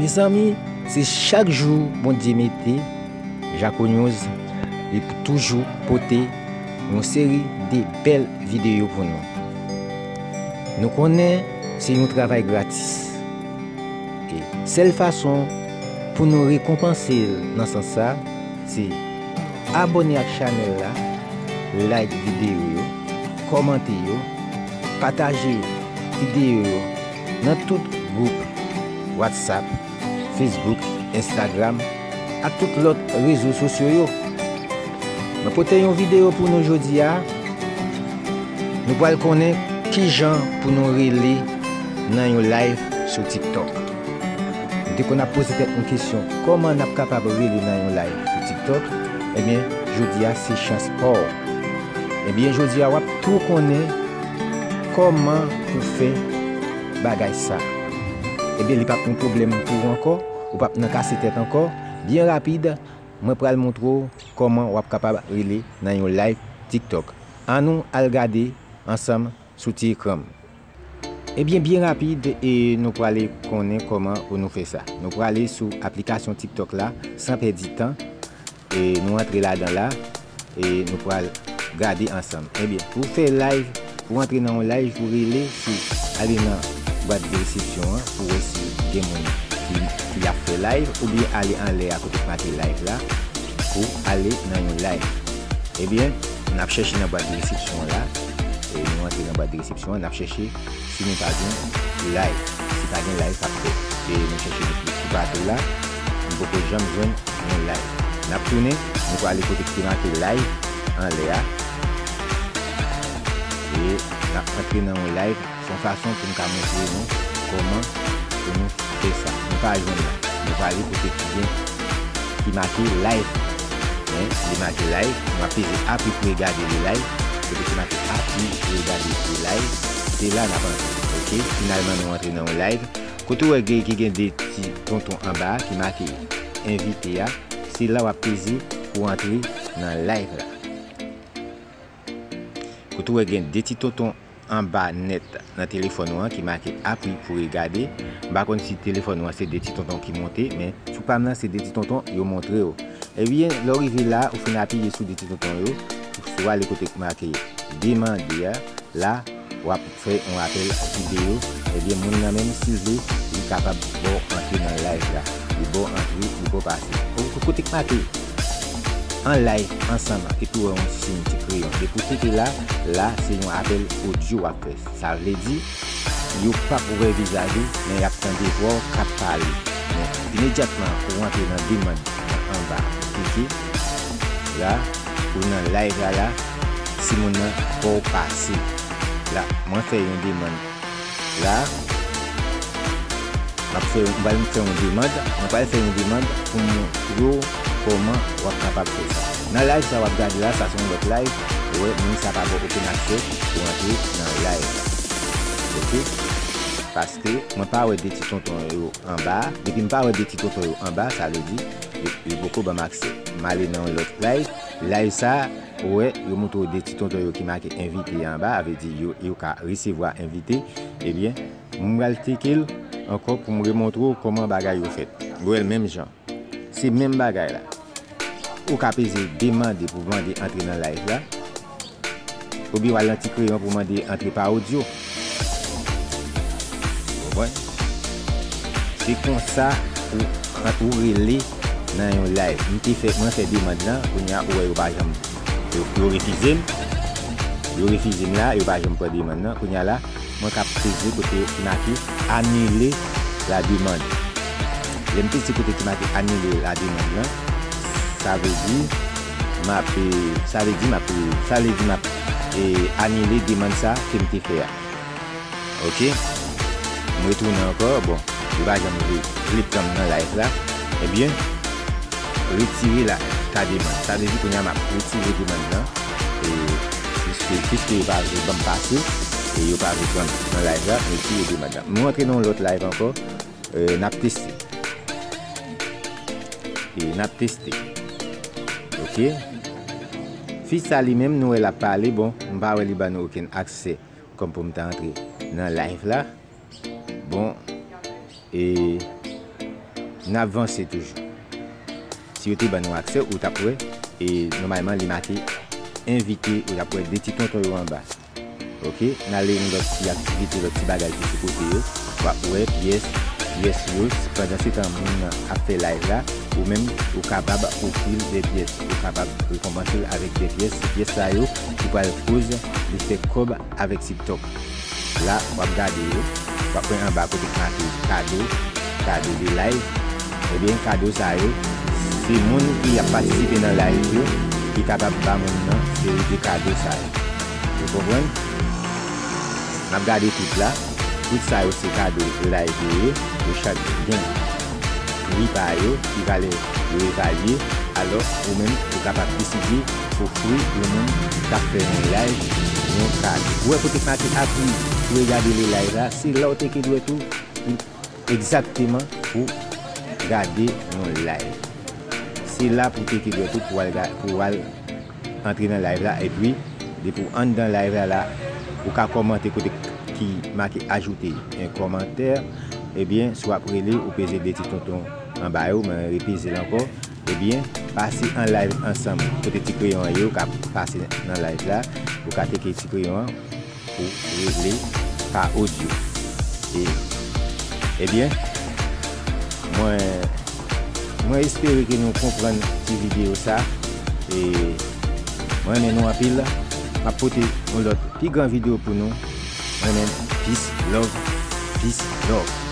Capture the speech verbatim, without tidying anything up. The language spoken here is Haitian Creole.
Mezanmi, se chak jou Bondye mete Jaco News, li pou toujou pote yon seri de bèl videyo pou nou. Nou konnen se yon travay gratis. E sèl fason pou nou rekonpanse l nan sans sa, se abòne ak chanèl la, like videyo yo, kòmante yo, pataje videyo yo nan tout gwoup WhatsApp, Facebook, Instagram, ak tout lòt rezo sosyo yo. Mwen pote yon videyo pou nou jodi a. Nou pral konnen kijan pou nou rele nan yon live sou TikTok. Nou te konn ap poze tèt nou kesyon, kòman n ap kapab rele nan yon live sou TikTok? Ebyen, jodi a se chans pa w. Ebyen, jodi a w ap tou konnen kòman pou fè bagay sa. Ebyen, li p ap yon pwoblèm pou ou ankò, ou p ap nan kase tèt ankò. Byen rapid, mwen pral montre w kòman w ap kapab rele nan yon live TikTok. Ann nou al gade ansanm sou ti ekran m. Ebyen, byen rapid, e nou prale konnen kòman pou nou fè sa. Nou prale sou aplikasyon TikTok la, san pèdi tan. E nou antre ladan la, e nou pral gade ansanm. Ebyen, pou fè live, pou antre nan yon live, pou rele, se ale nan bwat de resepsyon an, pou wè si gen moun ki, ki ap fè live, oubyen ale anlè a kote k make live la, pou ale nan yon live. Ebyen, n ap chèche nan bwat de resepsyon an la, e nou antre nan bwat de resepsyon an, n ap chèche si nou pa gen live, si pa gen live k ap fèt. E nou chèche nou sou bato la, nou poko janm jwenn yon live. N ap tounen, nou prale kote ki te make live anlè a. E n ap antre nan yon live, se yon fason pou m ka montre nou kòman pou nou fè sa. Nou pa jwenn la. Nou prale kote ki gen, ki make live. Hein, li make live. Nou ap peze apwi pou regade li live. Kote ki make apwi pou regade li live. Se la n ap antre. Oke, finalman nou antre nan yon live. Kote w wè gen, ki gen de ti tonton anba a ki make envite a, se la w ap peze pou antre nan live la. Kote w wè gen de ti tonton anba nèt nan telefòn ou an ki make apwi pou regade. M pa konn si telefòn ou an se de ti tonton ki monte, men sou pa m nan se de ti tonton yo montre w. Ebyen, lè w rive la, ou fin apiye sou de ti tonton yo, si w ale kote k make demande a, la, w ap fè yon apèl videyo. Ebyen, moun nan menm, si l vle, li kapab ba w antre nan live la. Li ba w antre, li ba w pase. Ou, ou kote k make an live ansanm, epi w wè yon siy ti kreyon. Depi w teke la, la, se yon apèl odyo w ap fè. Sa vle di, yo p ap wè vizaj ou, men y ap tande vwa w k ap pale. Men, imedyatman, ou rantre nan demann nan anba, ou klike la, ou nan live la, la, si moun nan ba w pase. La, mwen fè yon demann la. M ap fè, m pral fè yon demann. Mwen pral fè yon demann pou m montre w kòman w ap kapab fè sa. Nan live sa w ap gade la, sa se yon lòt live. Ou wè, moun sa pa gen okenn aksè pou antre nan live la. Oke? Paske mwen pa wè de ti tonton yo anba. Depi m pa wè de ti tonton yo anba, sa vle di, yo, yo poko ban m aksè. M ale nan yon lòt live. Live sa, ou wè, yo montre w de ti tonton yo ki make envite anba, a vle di yo, yo ka resevwa envite. Ebyen, m pral teke l ankò pou m remontre w kòman bagay yo fèt. Ou wè l menm jan. Se menm bagay la. Ou ka peze demande pou mande antre nan live la. Oubyen w al nan ti kreyon pou mande antre pa odyo. Ou konprann? Se konsa ou, ou rele nan yon live. M te fè, mwen fè demann lan, kounye a ou wè yo pa janm, yo, yo refize m. Yo refize m la, yo pa janm pran demann lan. Kounye a la, mwen ka peze kote ki make anile la demande. Lè m peze kote ki make anile la demande lan, sa vle di m ap, sa vle di m ap, sa vle di m ap, e, anile demann sa ke m te fè a. Oke? M retounen ankò. Bon, yo pa janm vle, vle pran m nan live la. Ebyen, retire la, ta demann. Sa vle di kounye a m ap retire demann lan. E, piske, piske yo pa vle ban m pase, e yo pa vle pran m nan live la, m retire demann lan. M rantre nan yon lòt live ankò, e, n ap teste. E, n ap teste. Oke? Fi sa li menm, nou wè l ap pale, bon, m pa wè li ban nou okenn aksè kòm pou m ta antre nan live la. Bon, e, N ap vanse toujou. Si yo te ban nou aksè, ou t ap wè, e nòmalman li make envite, ou t ap wè de ti tonton yo anba. Ok, n ale yon lòt ti aktivite, lòt ti bagay ki sou kote yo. W ap wè pyès, pyès yo, pandan se tan moun nan ap fè live la, ou menm, ou kapab ofri l de pyès, ou kapab rekonpanse l avèk de pyès, se pyès sa yo ki pral koz li fè kòb avèk TikTok. La, w ap gade yo, w ap wè anba kote k make kado, kado de live. Ebyen, kado sa yo, se moun ki ap patisipe nan live yo ki kapab ba moun nan seri de kado sa yo. Ou konprann? N ap gade tout la. Tout sa yo se kado live yo ye. Yo chak gen pri pa yo ki valè yo evalye. Alò, ou menm, ou kapab deside ofri yon moun k ap fè yon live yon kado. Ou wè kote k make apri pou regade le live la, se la w te ke dwe tou egzakteman pou gade yon live. Se la pou te ke dwe tou pou al, ga- pou al antre nan live la, epi depi w anndan live la, la, ou ka kòmante kote ki make ajoute yon kòmantè, ebyen, si w ap rele, ou peze de ti tonton anba yo, mwen repeze l ankò, ebyen, pase an live ansanm, kote ti kreyon an ye, ou ka pase nan live la, ou ka teke ti kreyon an pou rele pa odyo. E, ebyen, mwen, mwen espere ke nou konprann ti videyo sa. E mwen renmen nou anpil. M ap pote yon lòt pi gran videyo pou nou. Mwen renmen peace, love, peace, love.